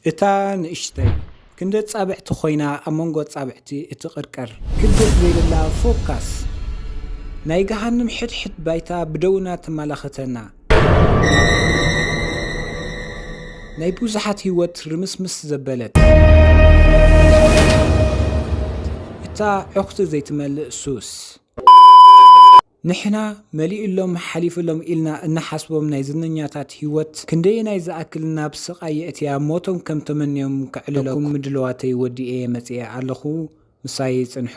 እታ ንእሽተይ ክንዲ ኣጻብዕቲ ኮይና ኣብ መንጎ ኣጻብዕቲ እትቕርቀር ክብደት ዘይብላ ፎካስ ናይ ገሃንም ሕድሕድ ባይታ ብደውና ተመላኽተና። ናይ ብዙሓት ህይወት ርምስምስ ዘበለት እታ ዑኽቲ ዘይትመልእ ሱስ። ንሕና መሊኡሎም ሓሊፉሎም ኢልና እንሓስቦም ናይ ዝነኛታት ህይወት ክንደየናይ ዝኣክል ናብ ስቓይ የእትያ ሞቶም ከም ተመንዮም ከዕልለኩም ምድልዋተይ ወዲኤ መጺኤ ኣለኹ። ምሳይ ጽንሑ።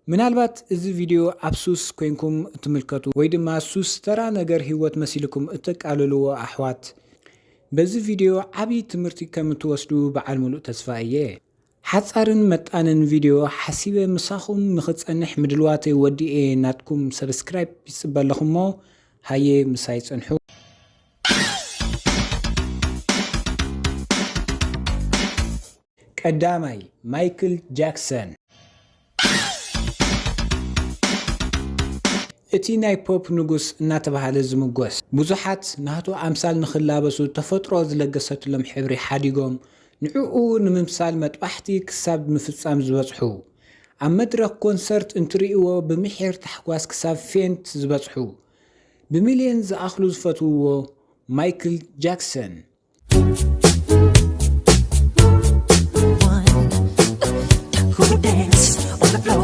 ምናልባት እዚ ቪድዮ ኣብ ሱስ ኮይንኩም እትምልከቱ ወይ ድማ ሱስ ተራ ነገር ህይወት መሲልኩም እተቃልልዎ ኣሕዋት፣ በዚ ቪድዮ ዓብዪ ትምህርቲ ከም እትወስዱ በዓል ሙሉእ ተስፋ እየ። ሓጻርን መጣንን ቪድዮ ሓሲበ ምሳኹም ንኽጸንሕ ምድልዋተይ ወዲኤ ናትኩም ሰብስክራይብ ይጽበ ኣለኹሞ፣ ሃየ ምሳይ ጽንሑ። ቀዳማይ፣ ማይክል ጃክሰን። እቲ ናይ ፖፕ ንጉስ እናተባህለ ዝምጎስ፣ ብዙሓት ናቱ ኣምሳል ንኽላበሱ ተፈጥሮ ዝለገሰትሎም ሕብሪ ሓዲጎም፣ ንዕኡ ንምምሳል መጥባሕቲ ክሳብ ምፍጻም ዝበጽሑ፣ ኣብ መድረኽ ኮንሰርት እንትርእይዎ ብምሒር ታሕጓስ ክሳብ ፌንት ዝበጽሑ፣ ብሚልዮን ዝኣኽሉ ዝፈትውዎ ማይክል ጃክሰን።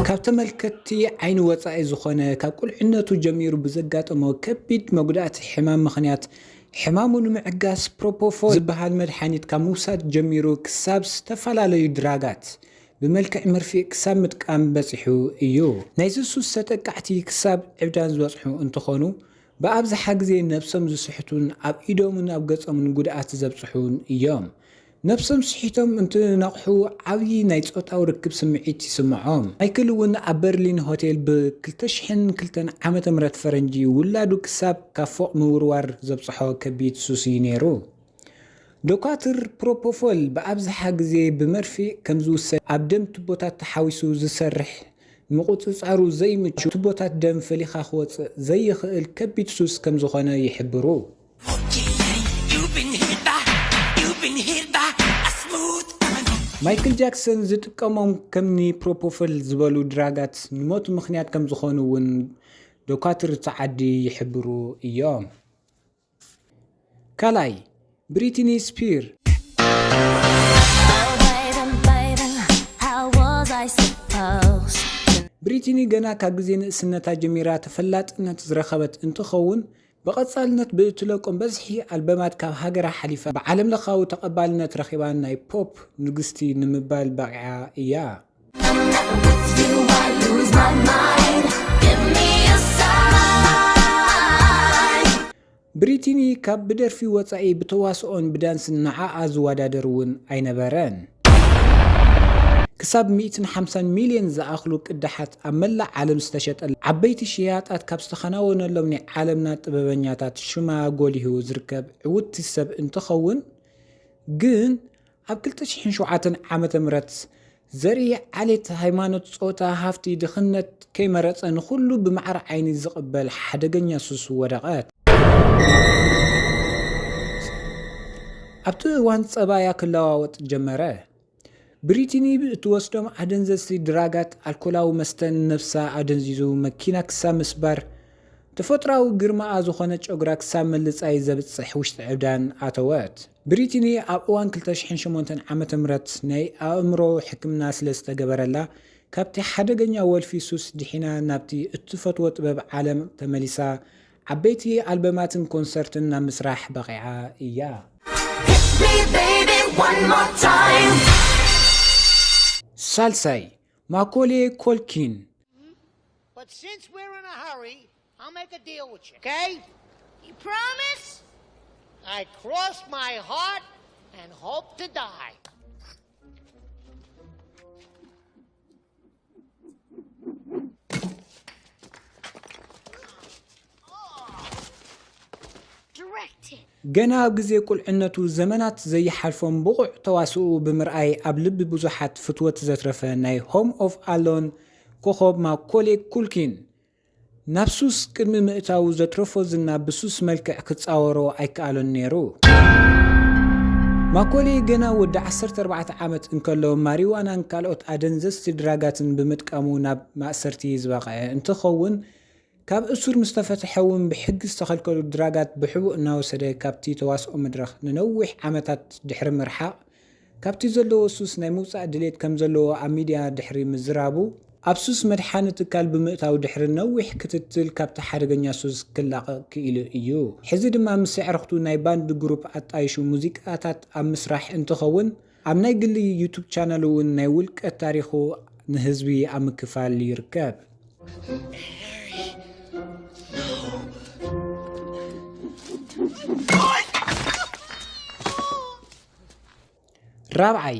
ካብ ተመልከትቲ ዓይኒ ወጻኢ ዝኾነ፣ ካብ ቁልዕነቱ ጀሚሩ ብዘጋጠሞ ከቢድ መጉዳእቲ ሕማም ምኽንያት፣ ሕማሙ ንምዕጋስ ፕሮፖፎል ዝበሃል መድሓኒት ካብ ምውሳድ ጀሚሩ ክሳብ ዝተፈላለዩ ድራጋት ብመልክዕ መርፍእ ክሳብ ምጥቃም በጺሑ እዩ። ናይዚ ሱስ ተጠቃዕቲ ክሳብ ዕብዳን ዝበጽሑ እንትኾኑ፣ ብኣብዝሓ ግዜ ነብሶም ዝስሕቱን ኣብ ኢዶምን ኣብ ገጾምን ጉድኣት ዘብጽሑን እዮም። ነብሶም ስሒቶም እንትነቕሑ ዓብዪ ናይ ጾታዊ ርክብ ስምዒት ይስምዖም። ማይክል እውን ኣብ በርሊን ሆቴል ብ ክልተ ሽሕን ክልተን ዓመተ ምህረት ፈረንጂ ውላዱ ክሳብ ካብ ፎቕ ምውርዋር ዘብጽሖ ከቢድ ሱስ እዩ ነይሩ። ዶኳትር ፕሮፖፎል ብኣብዝሓ ግዜ ብመርፍእ ከም ዝውሰድ ኣብ ደም ቱቦታት ተሓዊሱ ዝሰርሕ ምቁጽጻሩ ዘይምቹ ቱቦታት ደም ፈሊኻ ክወጽእ ዘይኽእል ከቢድ ሱስ ከም ዝኾነ ይሕብሩ። You've been hit by, you've been hit by a smooth criminal. ማይክል ጃክሰን ዝጥቀሞም ከምኒ ፕሮፖፎል ዝበሉ ድራጋት ንሞቱ ምኽንያት ከም ዝኾኑ እውን ዶኳትር እቲ ዓዲ ይሕብሩ እዮም። ካልኣይ፣ ብሪትኒ ስፒር። Oh, baby, baby, how was I supposed to? ብሪትኒ ገና ካብ ግዜ ንእስነታ ጀሚራ ተፈላጥነት ዝረኸበት እንትኸውን፣ ብቐጻልነት ብእትለቆም በዝሒ ኣልበማት ካብ ሃገራ ሓሊፋ ብዓለም ለኻዊ ተቐባልነት ረኺባን ናይ ፖፕ ንግስቲ ንምባል በቒዓ እያ። With you, I lose my mind. Give me a sign. ብሪትኒ ካብ ብደርፊ ወጻኢ ብተዋስኦን ብዳንስን ንዓኣ ዝወዳደር እውን ኣይነበረን። ክሳብ ሚእትን ሓምሳን ሚልዮን ዝኣኽሉ ቅዳሓት ኣብ መላእ ዓለም ዝተሸጠላ ዓበይቲ ሽያጣት ካብ ዝተኸናወነሎም ናይ ዓለምና ጥበበኛታት ሽማ ጎሊሁ ዝርከብ ዕውትቲ ሰብ እንትኸውን፣ ግን ኣብ ክልተ ሽሕን ሸውዓተን ዓመተ ምህረት ዘርኢ ዓሌት፣ ሃይማኖት፣ ጾታ፣ ሃፍቲ፣ ድኽነት ከይመረጸ ንኹሉ ብማዕረ ዓይኒ ዝቕበል ሓደገኛ ሱስ ወደቐት። ኣብቲ እዋን ጸባያ ክለዋወጥ ጀመረ። ብሪትኒ እትወስዶም ኣደንዘዝቲ ድራጋት፣ ኣልኮላዊ መስተን ነብሳ ኣደንዚዙ መኪና ክሳብ ምስባር፣ ተፈጥሮኣዊ ግርማኣ ዝኾነ ጨጉራ ክሳብ ምልጻይ ዘብጽሕ ውሽጢ ዕብዳን ኣተወት። ብሪትኒ ኣብ እዋን ክልተ ሽሕን ሸሞንተን ዓመተ ምህረት ናይ ኣእምሮ ሕክምና ስለ ዝተገበረላ፣ ካብቲ ሓደገኛ ወልፊ ሱስ ድሒና ናብቲ እትፈትዎ ጥበብ ዓለም ተመሊሳ፣ ዓበይቲ ኣልበማትን ኮንሰርትን ናብ ምስራሕ በቒዓ እያ። Hit me, baby, one more time. ሳልሳይ፣ ማኮሌ ኮልኪን። But since we're in a hurry, I'll make a deal with you, okay? You promise? I cross my heart and hope to die. Directed. ገና ኣብ ግዜ ቁልዕነቱ ዘመናት ዘይሓልፎም ብቑዕ ተዋስኡ ብምርኣይ ኣብ ልቢ ብዙሓት ፍትወት ዘትረፈ ናይ ሆም ኦፍ ኣሎን ኮኾብ ማኮሌ ኩልኪን ናብ ሱስ ቅድሚ ምእታዉ ዘትረፎ ዝና ብሱስ መልክዕ ክጻወሮ ኣይከኣሎን ነይሩ። ማኮሌ ገና ወዲ ዓሰርተ ኣርባዕተ ዓመት እንከሎ ማሪዋናን ካልኦት ኣደንዘዝቲ ድራጋትን ብምጥቃሙ ናብ ማእሰርቲ ዝበቕዐ እንትኸውን፣ ካብ እሱር ምስ ተፈትሐ እውን ብሕጊ ዝተኸልከሉ ድራጋት ብሕቡእ እናወሰደ ካብቲ ተዋስኦ መድረኽ ንነዊሕ ዓመታት ድሕሪ ምርሓቕ፣ ካብቲ ዘለዎ ሱስ ናይ ምውጻእ ድሌት ከም ዘለዎ ኣብ ሚድያ ድሕሪ ምዝራቡ፣ ኣብ ሱስ መድሓኒ ትካል ብምእታው ድሕሪ ነዊሕ ክትትል ካብቲ ሓደገኛ ሱስ ክላቐቕ ክኢሉ እዩ። ሕዚ ድማ ምስ ኣዕርኽቱ ናይ ባንድ ግሩፕ ኣጣይሹ ሙዚቃታት ኣብ ምስራሕ እንትኸውን፣ ኣብ ናይ ግሊ ዩቱብ ቻነል እውን ናይ ውልቀ ታሪኹ ንህዝቢ ኣብ ምክፋል ይርከብ። ራብዓይ፣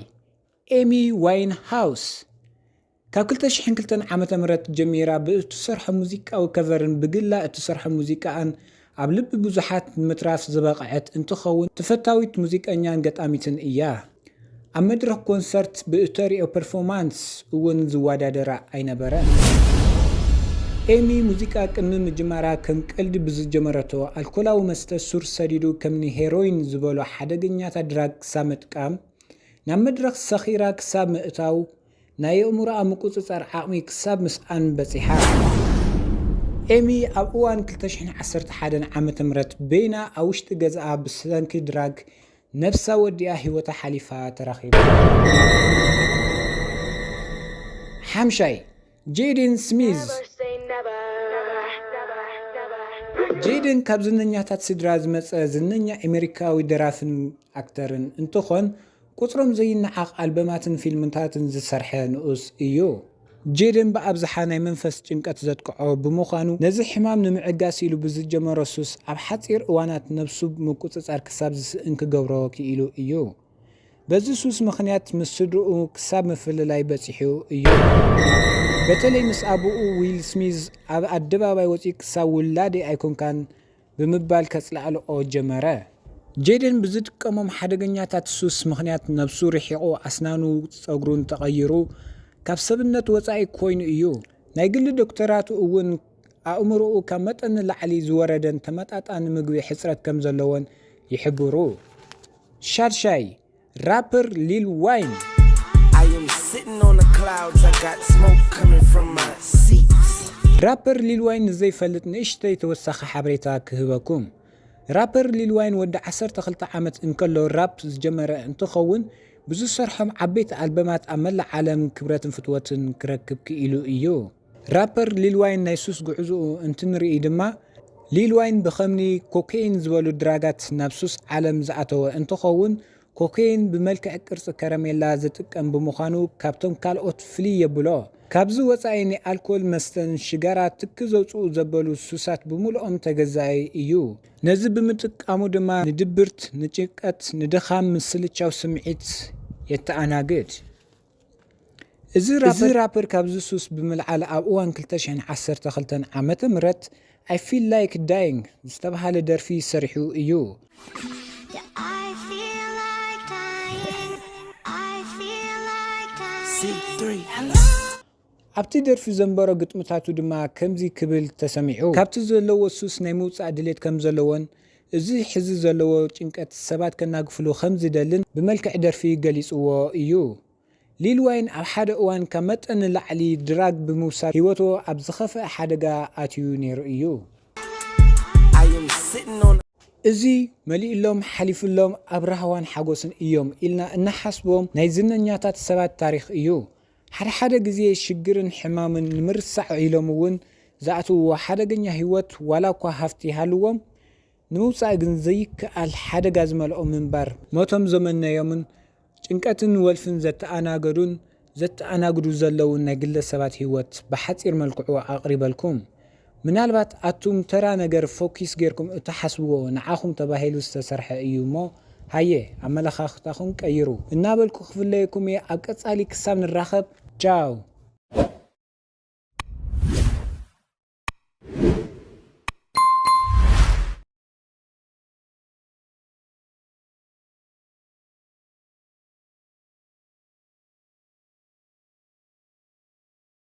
ኤሚ ዋይን ሃውስ። ካብ ክልተ ሽሕን ክልተን ዓመተ ምህረት ጀሚራ ብእትሰርሖ ሙዚቃዊ ከቨርን ብግላ እትሰርሖ ሙዚቃኣን ኣብ ልቢ ብዙሓት ንምትራፍ ዝበቕዐት እንትኸውን፣ ተፈታዊት ሙዚቀኛን ገጣሚትን እያ። ኣብ መድረኽ ኮንሰርት ብእተርእዮ ፐርፎርማንስ እውን ዝወዳደራ ኣይነበረን። ኤሚ ሙዚቃ ቅድሚ ምጅማራ ከም ቀልዲ ብዝጀመረቶ ኣልኮላዊ መስተ ሱር ሰዲዱ ከምኒ ሄሮይን ዝበሉ ሓደገኛታት ድራግ ክሳብ ምጥቃም፣ ናብ መድረኽ ሰኺራ ክሳብ ምእታው፣ ናይ ኣእምሮኣ ምቁጽጻር ዓቕሚ ክሳብ ምስኣን በጺሓ። ኤሚ ኣብ እዋን ክልተ ሽሕን ዓሰርተ ሓደን ዓመተ ምህረት በይና ኣብ ውሽጢ ገዛኣ ብሰንኪ ድራግ ነብሳ ወዲኣ ህይወታ ሓሊፋ ተረኺባ። ሓምሻይ፣ ጄደን ስሚዝ። ጄደን ካብ ዝነኛታት ስድራ ዝመጸ ዝነኛ ኣሜሪካዊ ደራፍን ኣክተርን እንትኾን፣ ቁጽሮም ዘይነዓቕ ኣልበማትን ፊልምታትን ዝሰርሐ ንኡስ እዩ። ጄደን ብኣብዝሓ ናይ መንፈስ ጭንቀት ዘጥቅዖ ብምዃኑ፣ ነዚ ሕማም ንምዕጋስ ኢሉ ብዝጀመሮ ሱስ ኣብ ሓጺር እዋናት ነብሱ ምቁጽጻር ክሳብ ዝስእን ክገብሮ ክኢሉ እዩ። በዚ ሱስ ምኽንያት ምስ ስድርኡ ክሳብ ምፍልላይ በጺሑ እዩ። በተለይ ምስ ኣቡኡ ዊል ስሚዝ ኣብ ኣደባባይ ወጺኡ ክሳብ ውላደይ ኣይኮንካን ብምባል ከጽላዕልኦ ጀመረ። ጄደን ብዝጥቀሞም ሓደገኛታት ሱስ ምኽንያት ነብሱ ርሒቑ፣ ኣስናኑ ጸጉሩን ተቐይሩ ካብ ሰብነት ወጻኢ ኮይኑ እዩ። ናይ ግሊ ዶክተራቱ እውን ኣእምሮኡ ካብ መጠን ንላዕሊ ዝወረደን ተመጣጣኒ ምግቢ ሕጽረት ከም ዘለዎን ይሕብሩ። ሻድሻይ፣ ራፐር ሊል ዋይን። I am sitting on the clouds, I got smoke coming from my seats. ራፐር ሊል ዋይን ንዘይፈልጥ ንእሽተይ ተወሳኺ ሓበሬታ ክህበኩም። ራፐር ሊል ዋይን ወዲ ዓሰርተ ክልተ ዓመት እንከሎ ራፕ ዝጀመረ እንትኸውን፣ ብዝሰርሖም ዓበይቲ ኣልበማት ኣብ መላእ ዓለም ክብረትን ፍትወትን ክረክብ ክኢሉ እዩ። ራፐር ሊል ዋይን ናይ ሱስ ጉዕዞኡ እንትንርኢ ድማ፣ ሊል ዋይን ብኸምኒ ኮኬይን ዝበሉ ድራጋት ናብ ሱስ ዓለም ዝኣተወ እንትኸውን፣ ኮኬይን ብመልክዕ ቅርጺ ከረሜላ ዝጥቀም ብምዃኑ፣ ካብቶም ካልኦት ፍልይ የብሎ። ካብዚ ወጻኢ፣ ናይ ኣልኮል መስተን ሽጋራ ትኪ ዘውጽኡ ዘበሉ ሱሳት ብምልኦም ተገዛኢ እዩ። ነዚ ብምጥቃሙ ድማ ንድብርት፣ ንጭንቀት፣ ንድኻም፣ ምስልቻው ስምዒት የተኣናግድ። እዚ ራፐር፣ እዚ ራፐር ካብዚ ሱስ ብምልዓል፣ ኣብ እዋን ክልተ ሽሕን ዓሰርተ ክልተን ዓመተ ምህረት I Feel Like Dying ዝተባህለ ደርፊ ሰሪሑ እዩ። I feel like dying. I feel like dying. C three, hello. ኣብቲ ደርፊ ዘንበሮ ግጥምታቱ ድማ ከምዚ ክብል ተሰሚዑ። ካብቲ ዘለዎ ሱስ ናይ ምውጻእ ድሌት ከም ዘለዎን፣ እዚ ሕዚ ዘለዎ ጭንቀት ሰባት ከናግፍሉ ከም ዝደልን ብመልክዕ ደርፊ ገሊጽዎ እዩ። ሊል ዋይን ኣብ ሓደ እዋን ካብ መጠን ንላዕሊ ድራግ ብምውሳድ ህይወቱ ኣብ ዝኸፍአ ሓደጋ ኣትዩ ነይሩ እዩ። I am sitting on እዚ መሊእሎም ሓሊፍሎም ኣብ ራህዋን ሓጎስን እዮም ኢልና እናሓስቦም ናይ ዝነኛታት ሰባት ታሪኽ እዩ። ሓደ ሓደ ግዜ ሽግርን ሕማምን ንምርሳዕ ኢሎም እውን ዝኣትውዎ ሓደገኛ ህይወት ዋላ እኳ ሃፍቲ ይሃልዎም፣ ንምውጻእ ግን ዘይከኣል ሓደጋ ዝመልኦ ምንባር ሞቶም ዘመነዮምን ጭንቀትን ወልፍን ዘተኣናገዱን ዘተኣናግዱ ዘለውን ናይ ግለሰባት ህይወት ብሓጺር መልክዑ ኣቕሪበልኩም። ምናልባት ኣቱም ተራ ነገር ፎኪስ ጌርኩም እትሓስብዎ ንዓኹም ተባሂሉ ዝተሰርሐ እዩ እሞ፣ ሃየ ኣመለኻኽታኹም ቀይሩ እናበልኩ ክፍለየኩም እየ። ኣብ ቀጻሊ ክሳብ ንራኸብ፣ ቻው።